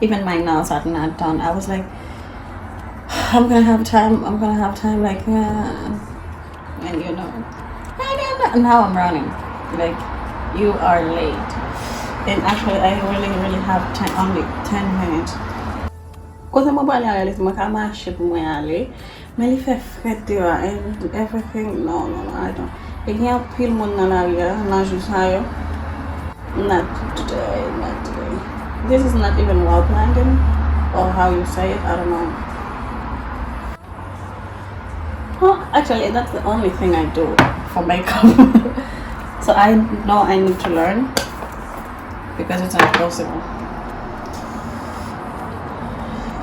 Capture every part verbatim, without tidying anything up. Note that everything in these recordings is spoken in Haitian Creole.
Even my nails are not done. I was like, I'm gonna have time, I'm gonna have time, like, uh, and you know, and now I'm running. Like, you are late. And actually, I really, really have ten, only ten minutes. Kote mwen prale a la, mwen ka mache pou mwen ale. Men li fè frèt deyò a, and everything. No, no, no, I don't. E gen anpil moun nan lari a, nan jou sa yo. Not today, not today. This is not even well planned, or how you say it, I don't know. Well, actually, that's the only thing I do for makeup. So I know I need to learn because it's not possible.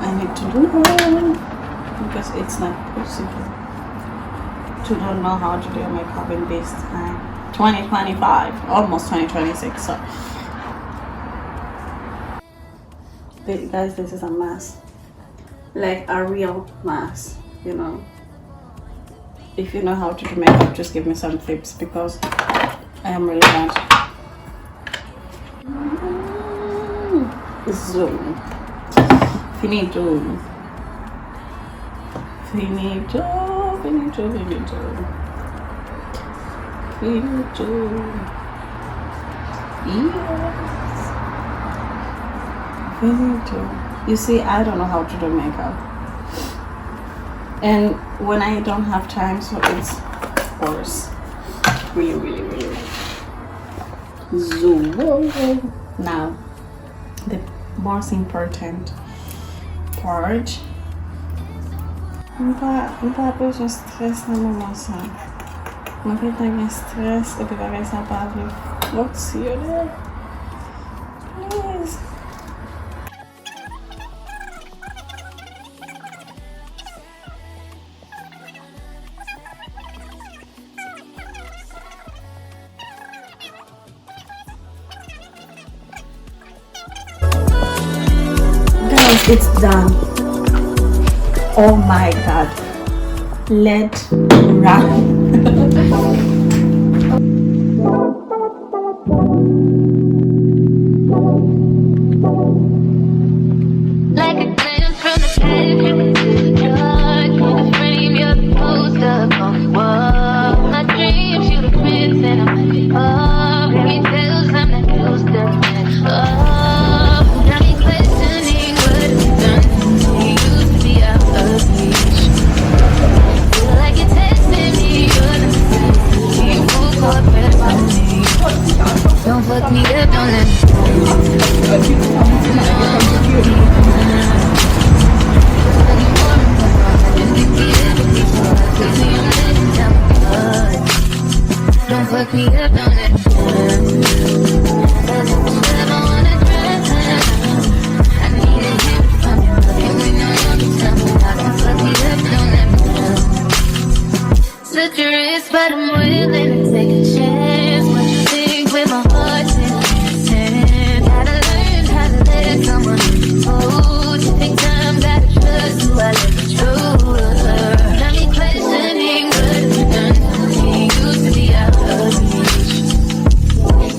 I need to learn because it's not possible to don't know how to do makeup in this time. Twenty twenty-five, almost twenty twenty-six, so. Th- guys, this is a mess. Like a real mess, you know. If you know how to do makeup, just give me some tips because I am really bad. Mm, zoom. Finito. Finito, finito, finito. Finito. Yes. Finito. You see, I don't know how to do makeup. And when I don't have time, so it's worse. Really, really, really. Zoom. Now, the most important part. M pa, m pa bezwen stress nan moman sa. Mwen gentan gen stress, epi bagay sa pa vle fonksyone. Please. Guys, it's done. Oh my God. Let's run. Like a glance from the back, you're the frame, you're the poster on the wall. My dreams, you the prince, and I'm oh, fairy tales, I'm not used to it. Oh, got me questioning what we've done. We used to be out of reach. Feel like you're testing me, you're the you full corporate on me. Don't fuck me up, don't let me down. Don't fuck me up, don't let me down. I need to hear from you. Can we know you can tell me how to fuck me up, don't let me down. Took a risk, but I'm willing to take a chance. What you think with my heart in your hand? Gotta learn how to let someone in. Oh, you think time, gotta trust who I let control. Got me questioning what you've done to me. Used to be out of reach.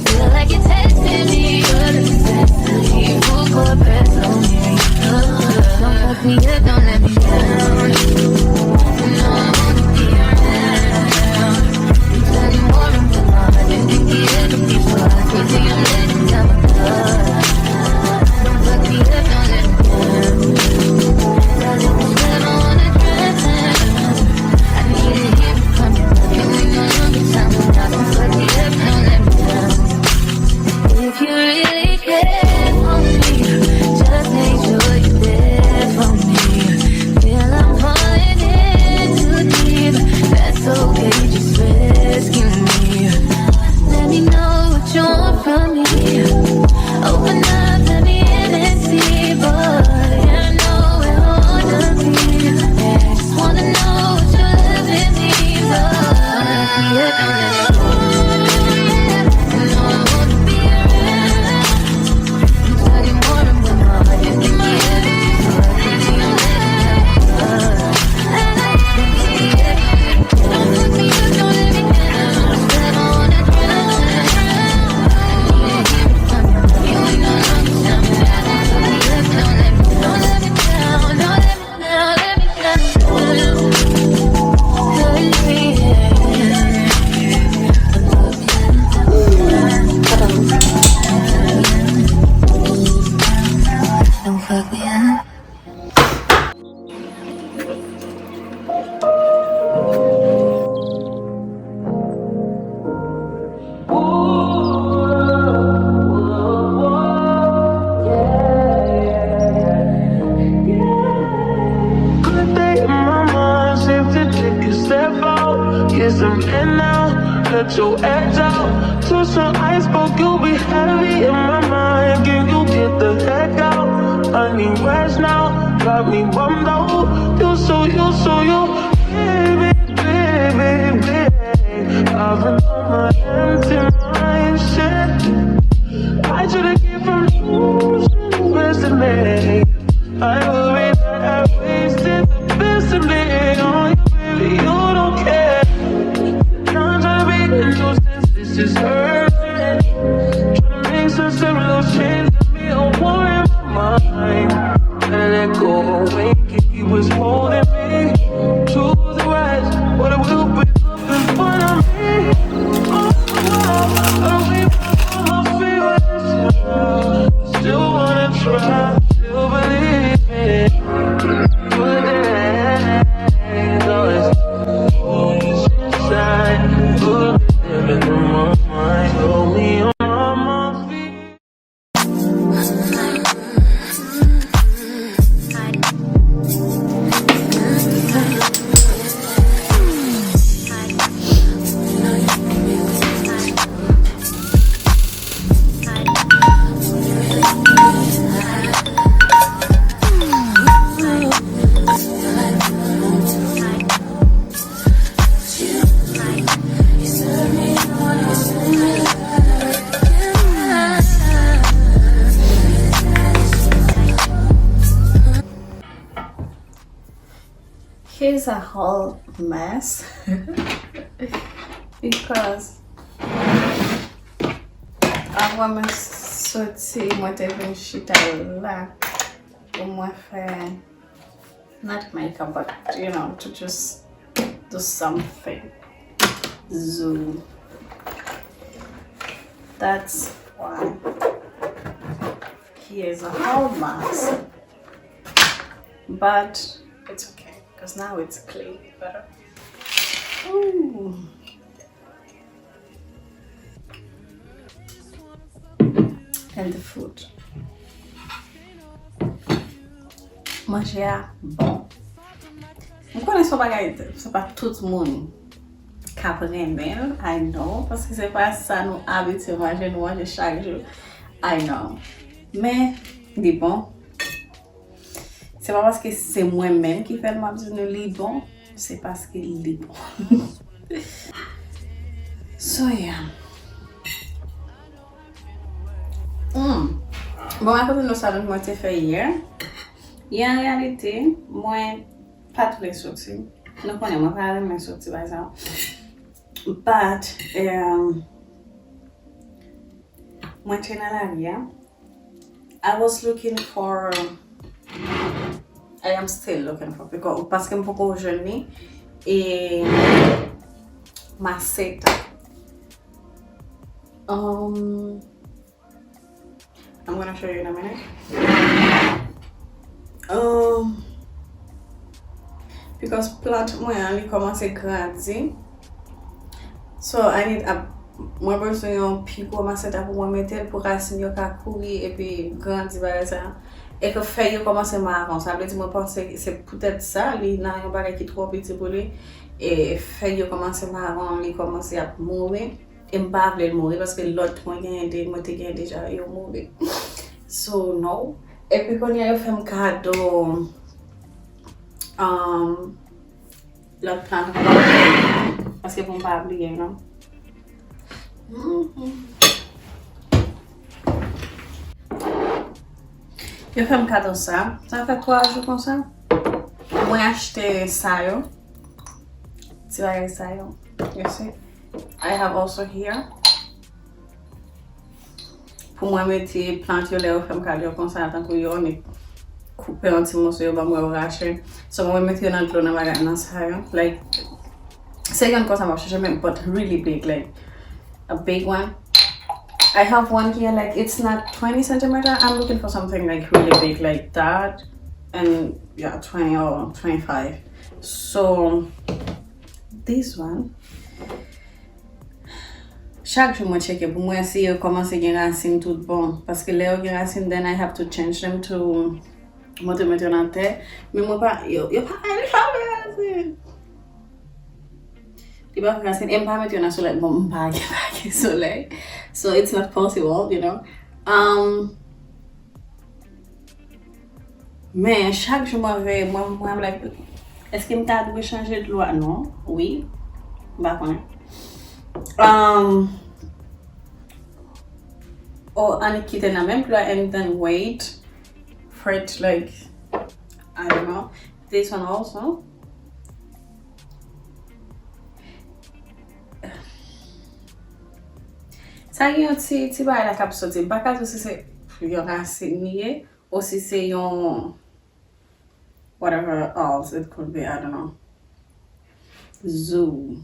Feel like you're testing me, you're the best. Full court press on me. Don't fuck me up, don't let me down. No, I wanna be around. Tell you And now, let your act out. Took some iceberg, you'll be heavy in my mind. Can you get the heck out? I need rest now. Got me bummed out. You so, you so, you. Baby, baby, baby. I've been on my empty mind, shit. I try to keep from losing the rest of me. I worry that I wasted the best of me on you, baby. You don't care. Times I've been in your sense, this is hurting. Trying to make sense of those chains that me a war in my mind. Let it go away, keep what's holding me to the right, but it will be in front of me. Oh, oh, oh, we put all my feelings. Still wanna try, still believe it. But there ain't no inside. Put it in my mind, hold me on my feet. Here's a whole mess because apre mwen soti, mwen te vin chita la pou mwen fè, not makeup, but, you know, to just do something. Zoom. That's why here's a whole mess. But it's okay, because now it's clean. Better. Ooh. And the food. Manje a bon. M konnen se yon bagay, se pa tout moun k ap renmen l, I know, paske se pa sa nou abitye manje, nou manje chak jou, I know. Men, li bon. Se pa paske se mwen menm ki fè l, m ap di nou li bon, se paske li bon. So, yeah. Mm. Bon, rakonte nou sa mwen te fè yè. Yè, an reyalite, mwen pa t vle soti. Nou konnen, mwen pa renmen soti, pa egzanp. But, um, mwen te nan lari a. I was looking for, I am still looking for, because, paske m poko jwenn li. E maseta. Um, I'm gonna show you in a minute. Um, because plant mwen an, li kòmanse grandi. So, I need a, mwen bezwen yon pi gwo maseta pou mwen mete l, pou rasin yo ka kouri epi grandi bagay sa. E ke fèy yo kòmanse mawon. Sa vle di mwen panse se poutèt sa, li nan yon bagay ki twò piti pou li. E fèy yo kòmanse mawon, li kòmanse ap mouri. E m pa vle l mouri, paske lòt mwen genyen de, mwen te genyen deja, yo mouri. So, no. Epi kounye a yo fè m kado, um, lòt plant ankò. Paske pou m pa bliye, non. Mhm. Yo fè m kado sa. Sa fè twa jou konsa. Mwen achte sa yo. Ti bagay sa yo. You see? I have also here. Pou mwen mete plant yo, lè yo fè m kado yo konsa, tankou yo, annik koupe yon ti moso, yo ban mwen yo rache. So, mwen mete yo nan dlo, nan bagay, nan sa yo. Like, se grenn konsa m ap chache, men, but really big, like, a big one. I have one here, like, it's not twenty centimeter. I'm looking for something, like, really big, like that. And, yeah, twenty or twenty-five. So, this one, chak jou mwen tcheke pou mwen si yo kòmanse gen rasin tout bon. Paske lè yo gen rasin, then I have to change them to, mwen te mete yo nan tè. Men mwen pa, yo, yo pa ka gen rasin. Li pa fè rasin, e m pa met yo nan solèy. Bon, m pa gen, pa gen solèy. So, it's not possible, you know. Um, men, chak jou mwen veye, mwen, mwen, I'm like, èske m ta dwe chanje dlo a? Non. Wi. M pa konnen. Um, oh, annik kite nan menm dlo a and then wait for it, like, I don't know. This one also. Sa gen yon ti, ti bagay la k ap soti. M pa ka di w si se yon rasin li ye, ou si se yon whatever else it could be, I don't know. Zoo.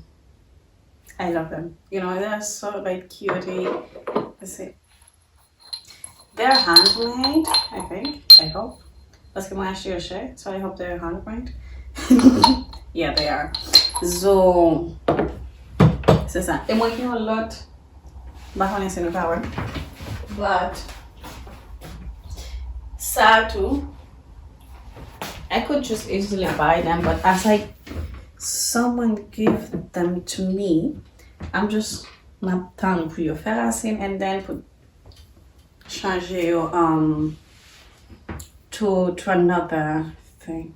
I love them. You know, they're so, like, cutie. Let's see. They're handmade, I think. I hope. Paske mwen achte yo chè, so I hope they're handmade. Yeah, they are. So, se sa. E mwen gen yon lòt, m pa konnen si nou ka wè. But, sa tou, I could just easily buy them, but as, like, someone give them to me, I'm just, m ap tann pou yo fè rasin and then pou chanje yo, um, to, to another thing.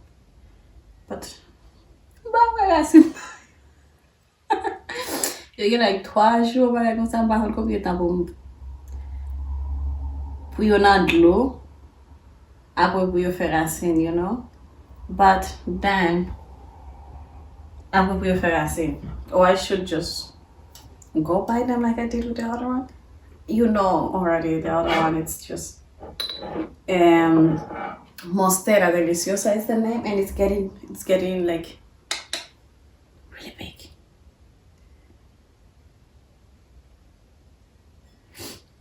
But, m pa wè rasin. Yo gen, like, twa jou, bagay konsa, m pa konn konbyen tan pou m, pou yo nan dlo, apre pou yo fè rasin, you know? But then, apre pou yo fè rasin. Or I should just go buy them like I did with the other one. You know already the other one, it's just, um, Monstera Deliciosa is the name, and it's getting, it's getting, like, really big.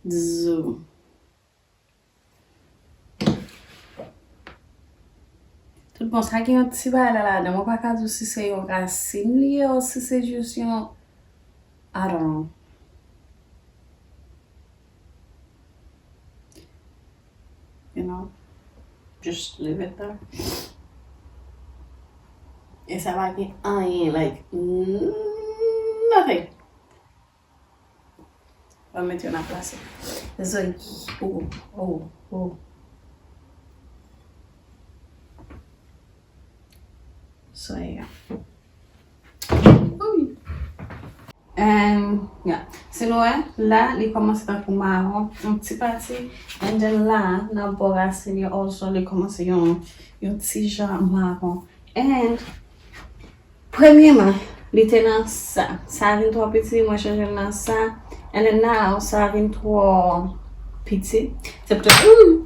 Zoo. Tout bon, sa gen yon ti bagay la ladan. Mwen pa ka di w si se yon rasin li ye ou si se jis yon, I don't know. You know, just leave it there. E sa pa gen anyen, like, nothing. Mwen mete yo nan plase. Zoe, oh, oh, oh. So, yeah. Ooh. And, yeah. Si nou wè, la, li kòmanse tankou mawon, yon ti pati. And then la, nan bò rasin yo also, li kòmanse yon, yon ti jan mawon. And, premyeman, li te nan sa. Sa vin twò piti, mwen chanje l nan sa. And then now, sa vin twò piti. Se poutèt, ooh!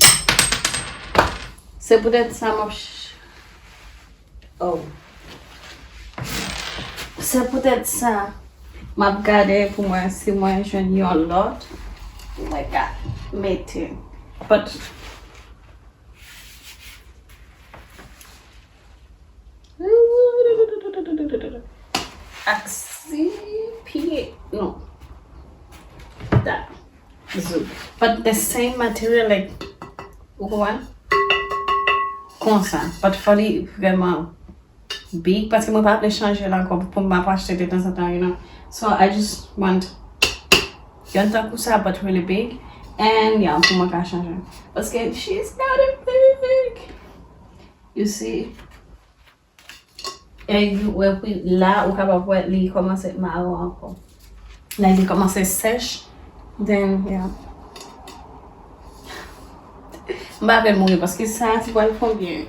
Se poutèt sa, m ap ch-, oh. Se poutèt sa, m ap gade pou mwen si mwen jwenn yon lòt. Mwen ka mete. But, aksi pye, non. Da. Zo. But the same material, like, ou konprann? Konsa. But fò li vrèman big, paske mwen pa vle chanje l ankò pou m ap achte de tanzantan, you know. So, I just want yon tankou sa, but really big. And, yeah, pou mwen ka chanje. Paske, she's got it big. You see? E w wè, wi, la, ou kapab wè, li kòmanse mawon ankò. Like, li kòmanse sèch. Then, yeah. M pa vle l mouri, paske sa, se pral konbyen.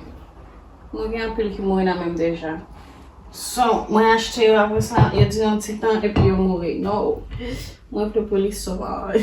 Mwen gen anpil ki mouri nan men m deja. So, mwen achte yo apre sa, yo di yon ti tan, epi yo mouri. No. Mwen vle pou li sove.